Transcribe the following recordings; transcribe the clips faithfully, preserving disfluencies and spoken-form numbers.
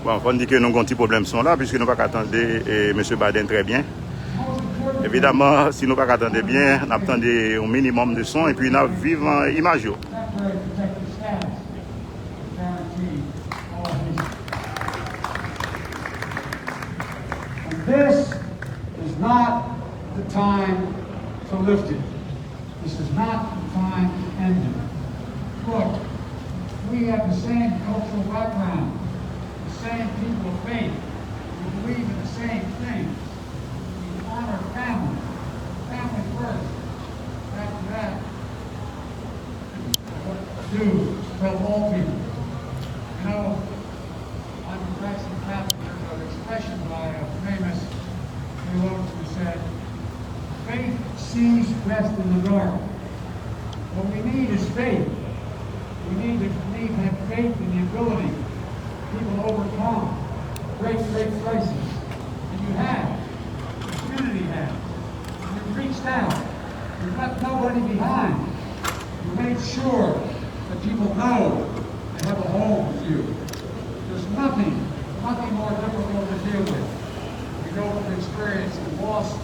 Bon, fò n di ke nou gen yon ti pwoblèm son la, piske nou pa ka tande, e, mesye Biden trè byen. Evidaman, si nou pa ka tande byen, n ap tande yon minimòm de son, epi n ap viv an imaj yo. And this is not the time to lift it. This is not the time to end it. Look, we have the same cultural background, the same people of faith. We believe in the same things. We honor family, family first. After that, what to do to help all people. You know, Michael Jackson Catholic, there's an expression by a famous theologian who said, "Faith sees best in the dark." What we need is faith. We need to, we need to have faith in the ability of people to overcome great, great crises. And you have. The community has. And you've reached out. You've left nobody behind. You made sure that people know they have a home with you. There's nothing, nothing more difficult to deal with. We know from experience, the loss of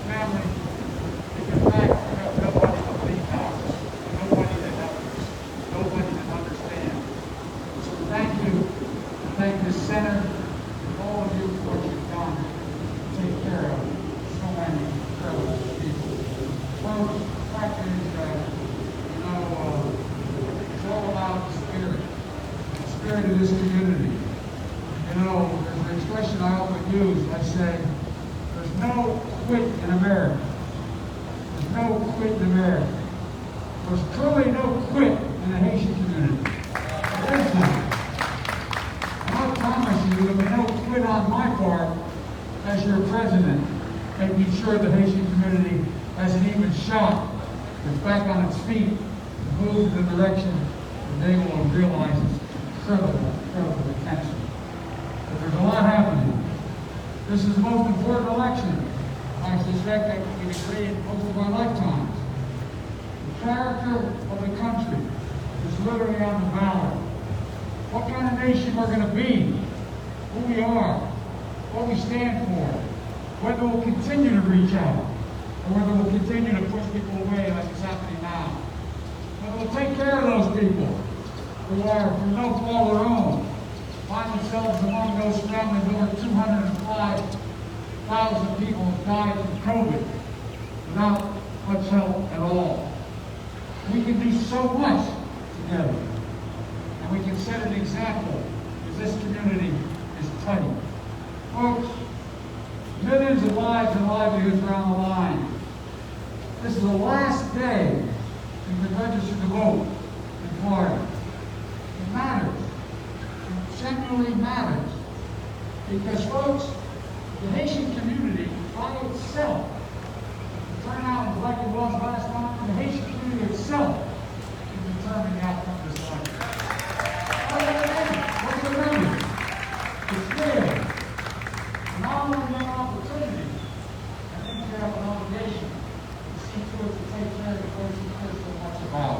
family, you get back, you have nobody to lean on, nobody to help us, nobody to understand. So thank you. Thank this center and all of you for what you've done to take care of so many incredible people. Folks, the fact is that, you know, uh, it's all about the spirit, the spirit of this community. You know, there's an expression I often use. I say, "There's no quit in America." There's no quit in America. There's truly no quit in the Haitian community. There is none. And I promise you, there'll be no quit on my part as your president, making sure the Haitian community has an even shot, is back on its feet, moves in the direction that they will realize its incredible, incredible potential. But there's a lot happening. This is the most important election, I suspect, that we can agree in most of our lifetimes. The character of the country is literally on the ballot. What kind of nation we're going to be, who we are, what we stand for, whether we'll continue to reach out, or whether we'll continue to push people away like it's happening now. Whether we'll take care of those people who are, for no fault of their own, find themselves among those families. Over two hundred five thousand people have died from COVID without much help at all. We can do so much together, and we can set an example as this community is tight. Folks, millions of lives and livelihoods are on the line. This is the last day you can register to vote in Florida. It matters. It genuinely matters. Because, folks, the Haitian community by itself can turn out like it was last time, and the Haitian community itself can determine the outcome of this election. Don't let it end. Don't let it end. It's there. And I want to have an opportunity, I think we have an obligation to see to it to take care of the folks we care so much about.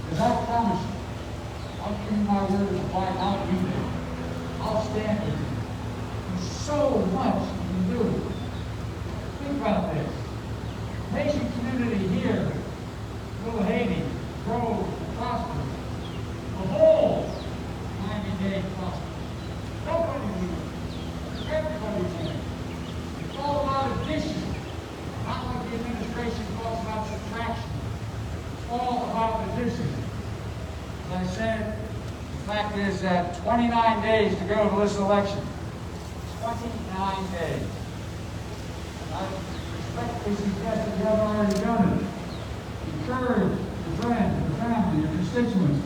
Because I promise you, I'll give you my word as a white, I'll be there. I'll stand with you. There's so much you can do. Think about this. Haitian community here, little Haiti, grows and prospers. The whole Miami-Dade prospers. Nobody loses. Everybody wins. It's all about addition. Not like the administration talks about subtraction. It's all about addition. As I said, the fact is that twenty-nine days to go to this election. Twenty-nine days. I respectfully suggest, if you haven't already done it, encourage your friends, your family, your constituents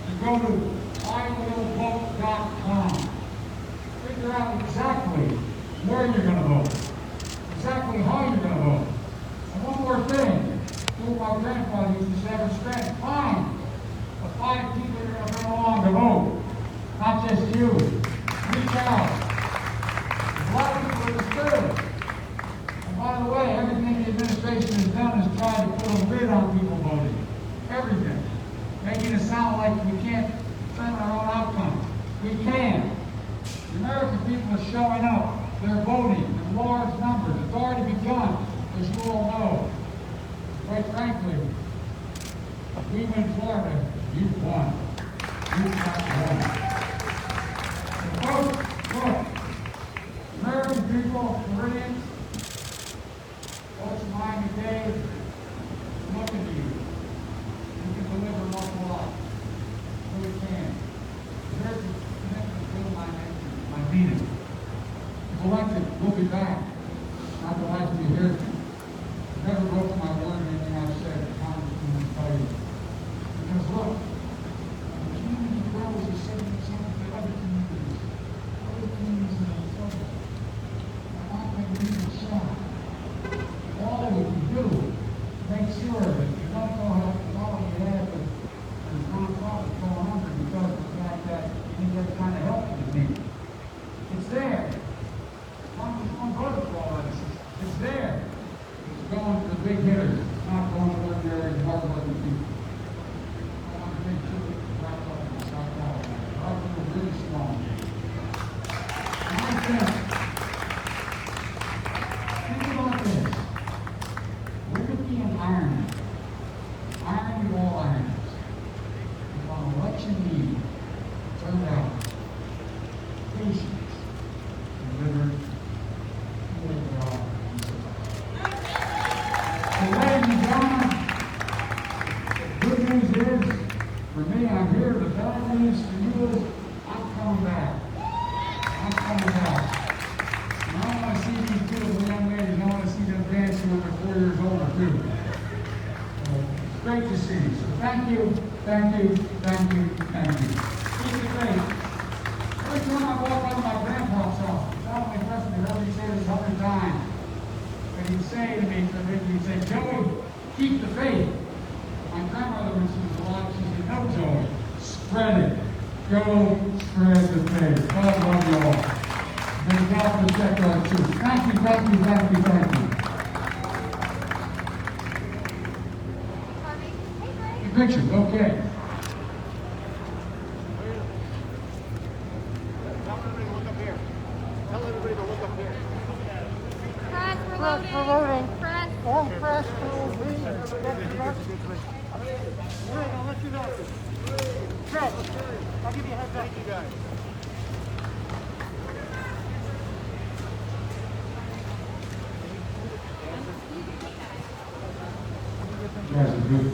to go to I will vote dot com. Figure out exactly where you're going to vote, exactly how you're going to vote. And one more thing, two of my grandfathers used to say, "Respect, find the five people you're going to bring along to vote, not just you." Reach out. A lot of people are disturbed. And by the way, everything the administration has done is try to put a lid on people voting. Everything. Making it sound like we can't determine our own outcome. We can. The American people are showing up. They're voting in large numbers. It's already begun, as you all know. Quite frankly, we win Florida, you won. You got won. So folks, look, American people, Floridians, Folks, Miami Dade, I'm looking to you. You can deliver an awful lot. Really can. Here's the commitment to build my nation, my meeting. If elected, we'll be back. Not that I can be here. Never broke my word in anything I've said, Congressman, I tell you. Because look, the community grows is seventy percent of the other communities. Other communities are in trouble. And I think we can show all we can do, make sure that you don't go have the problem you had with, with nonprofit going under because of the fact that you didn't get the kind of help you need. It's there. Congressman voted for all that assistance. It's there. It's going to the big hitters, not going to ordinary, hardworking people. I want to make sure we wrap up in South Carolina. Our people are really strong. And I think, think about this. We're going to be an army. Army of all armies. If on election eve, it turned out patience delivered. So, ladies and gentlemen, the good news is, for me, I'm here. The bad news for you is, I'm coming back. I'm coming back. And I want to see these beautiful young ladies. I want to see them dancing when they're four years old or two. Uh, it's great to see you. So thank you, thank you, thank you, thank you. Here's the thing. Every time I walk by my grandpa's house, not only trust me, heard me say this a hundred times, but he'd say to me, he'd say, "Joey, keep the faith." My grandmother, when she was alive, she said, "No, Joey, spread it. Go spread the faith." God love you all. May God protect our troops. Thank you, thank you, thank you, thank you. Pictures, okay. Press, we're loading. Press, we're loading. Press. Don't press, we're loading. Wait, I'll let you know. Press. I'll give you a heads up. Thank you, guys. You guys are good.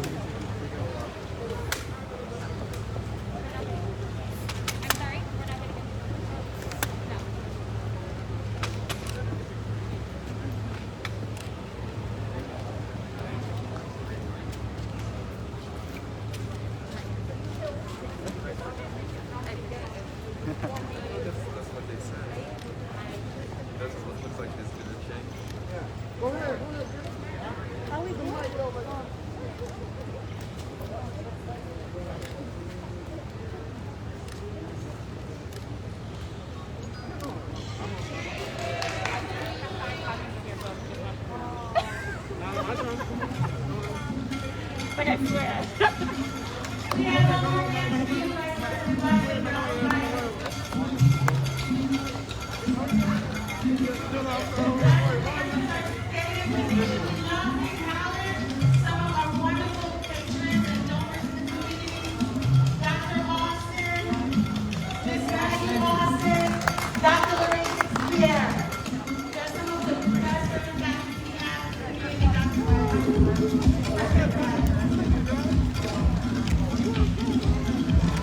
That's what they said. Doesn't look, look like there's been a change. Some of our wonderful patrons and donors in the community, Doctor Austin, Miss Maggie Austin, Doctor Lorraine Pierre. They're some of the best women faculty we have in the community, Doctor Austin.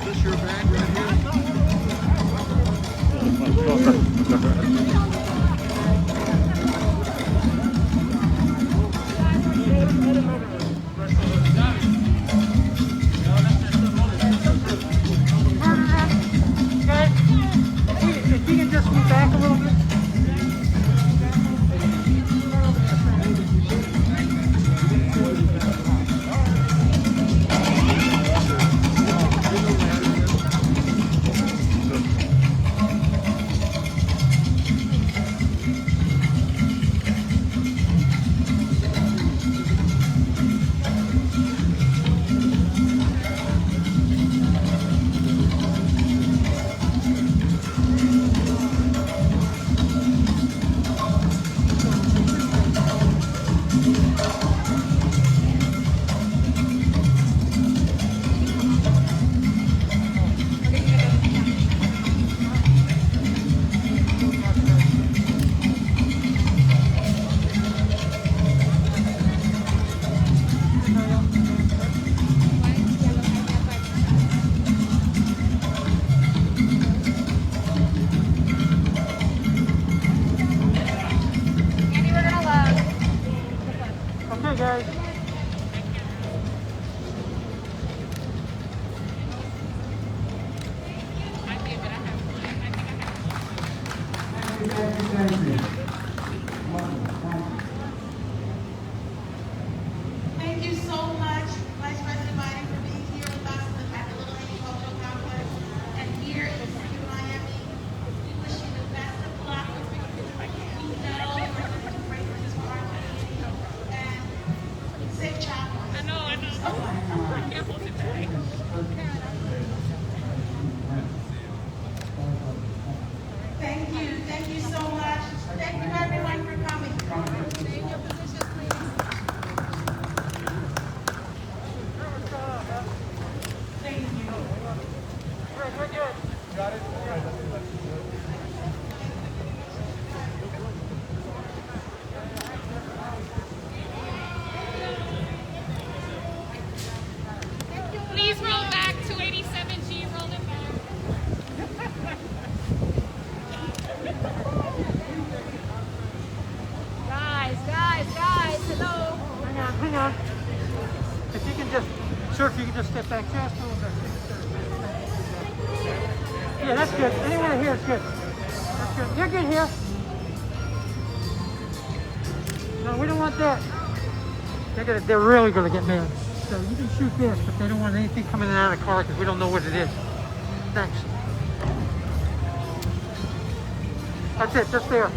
This your bag right here? Thank you so much, Vice President Biden, for being here with us at the Little Haiti Cultural Complex and here in City of Miami. We wish you the best of luck. You know you're going to do great things for our community. And safe travels. I know, I know. Be careful today. Thank you. Thank you so much. Thank you everyone for coming. Stay in your positions, please. Thank you. Please roll back two eighty-seven G, roll it back. Guys, guys, guys, hello. Hang on, hang on. If you can just, sir, if you can just step back just a little bit. Yeah, that's good. Anywhere here is good. That's good. You're good here. No, we don't want that. They're gonna, they're really gonna get mad. So you can shoot this, but they don't want anything coming out of the car because we don't know what it is. Thanks. That's it, just there.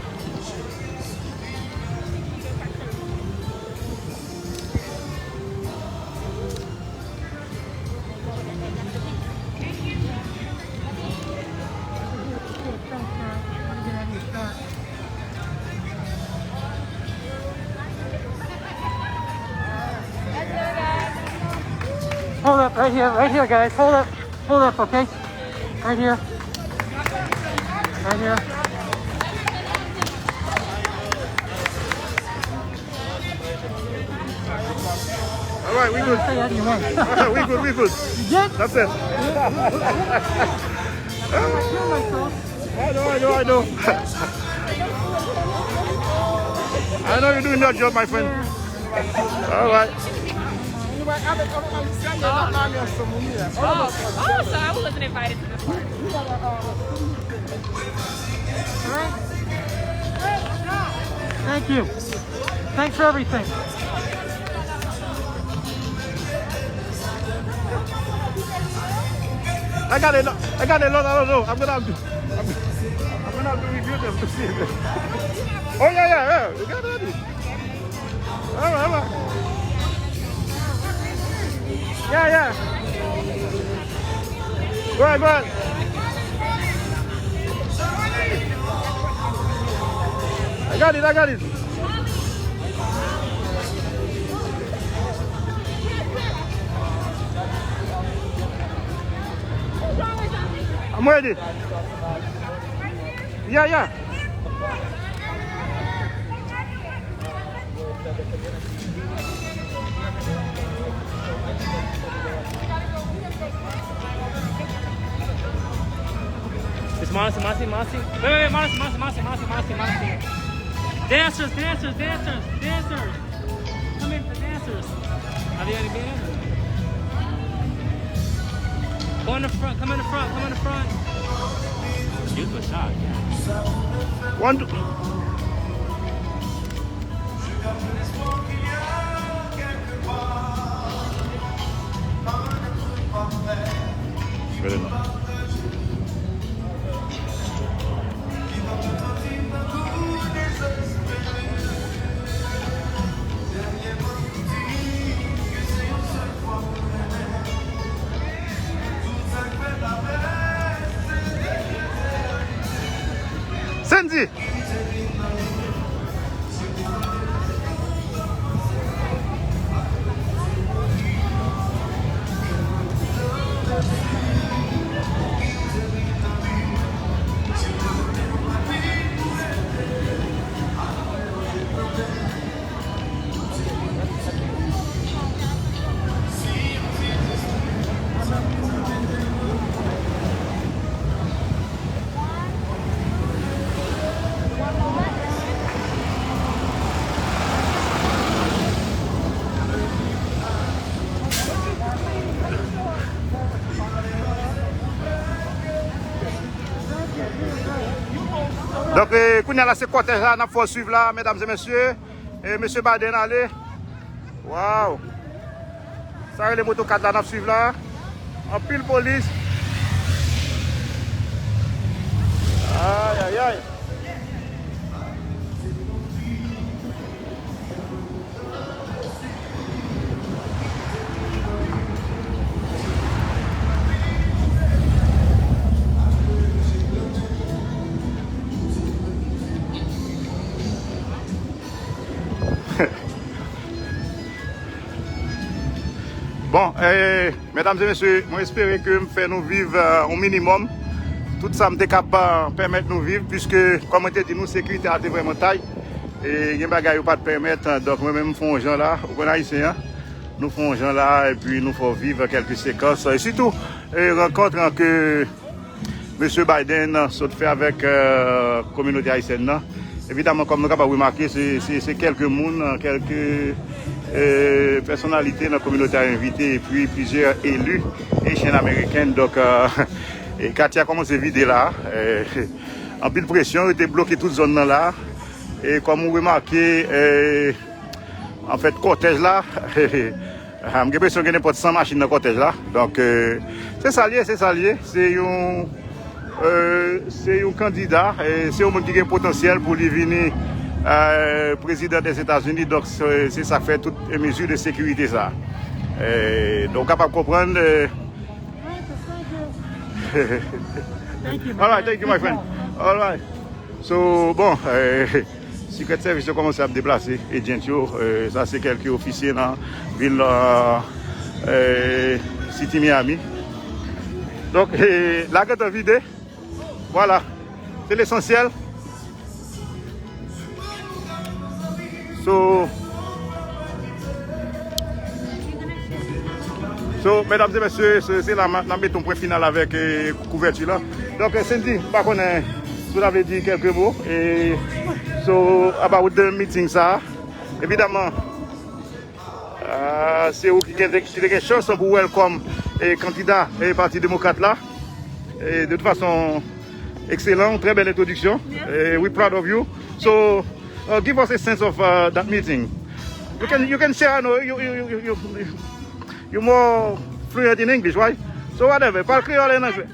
Hold up, right here, right here, guys. Hold up, hold up, okay? Right here. Right here. All right, we good. Say anyway. All right, we good, we good. You good? That's it. I know, I know, I know. I know you're doing your job, my friend. All right. Oh, oh, so I wasn't invited to this party. Thank you. Thanks for everything. I got it. I got a lot. I don't know. I'm gonna have to. I'm, I'm gonna have to review them to see. Oh yeah, yeah, yeah. You got it. All right, all right. Yeah, yeah. Go ahead, go ahead. I got it, I got it. I'm ready. Yeah, yeah. It's Marcy, Marcy, Marcy. Wait, wait, Marcy, Marcy, Marcy, Marcy, Marcy, Marcy. Dancers, dancers, dancers, dancers. Come in for dancers. Are there any dancers? Go in the front, come in the front, come in the front. Beautiful shot, yeah. One, two. Good enough. Sandy! Donk, eh, kounye a la, se kòtèj la n ap fè w swiv la, medam e mesye. Eh, mesye Biden ale. Waw! Sa rele motokad la n ap swiv la. Anpil polis. Ay, ay, ay. Bon, eh, medam e mesye, mwen espere ke m fè nou viv, eh, yon minimòm. Tout sa m te kab, eh, pèmèt nou viv, piske, kòm mwen te di nou, sekirite a te vrèman tay. E gen bagay yo pa t pèmèt, eh, donk mwen menm m fè yon jan la, ou konn ayisyen an, nou fè yon jan la, epi nou fè w viv kèlke sekans. E sitou, eh, rankont ke mesye Biden sot fè avèk, eh, kominote ayisyèn nan. Evidaman, kòm nou kapab remake, se, se, se kèlke moun, kèlke, eh, pèsonalite nan kominote a envite, epi plizyè eli Haitian American. Donk, eh, e katye a kòmanse vide la. Eh, anpil presyon, yo te bloke tout zòn nan la. E kòm ou remake, eh, anfèt, kòtèj la, ah, m gen enpresyon gen nenpòt san machin nan kòtèj la. Donk, eh, se sa l ye, se sa l ye. Se yon, eh, se yon kandida, eh, se yon moun ki gen potansyèl pou li vini, eh, prezidan dèzetazini. Donk, se, se sa k fè tout mezi de sekirite sa. Eh, donk, ou kapab konprann, eh, Thank you, man. All right, thank you, my friend. All right. So, bon, eh, Secret Service yo kòmanse ap deplase, agent yo, eh, sa se kèlke ofisye nan vil, eh, eh, City Miami. Donk, eh, la gentan vide. Vwala. Se lesansyèl. So, so, medam e mesye, se, se la m ap mete yon pwen final avèk, eh, kouvèti la. Donk, eh, Cindy, m pa konnen si w ta vle di kèlke mo, eh, so, about the meeting sa. Evidaman, ah, se ou ki gen, ki te gen chans pou welcome, eh, kandida, eh, Pati Demokrat la. Eh, de tout fason, ekselan, trè bèl entwodiksyon. Eh, we proud of you. So, uh, give us a sense of, uh, that meeting. You can, you can share, I know, you, you, you, you, you, you're more fluent in English, right? So whatever, pale kreyòl an anglè.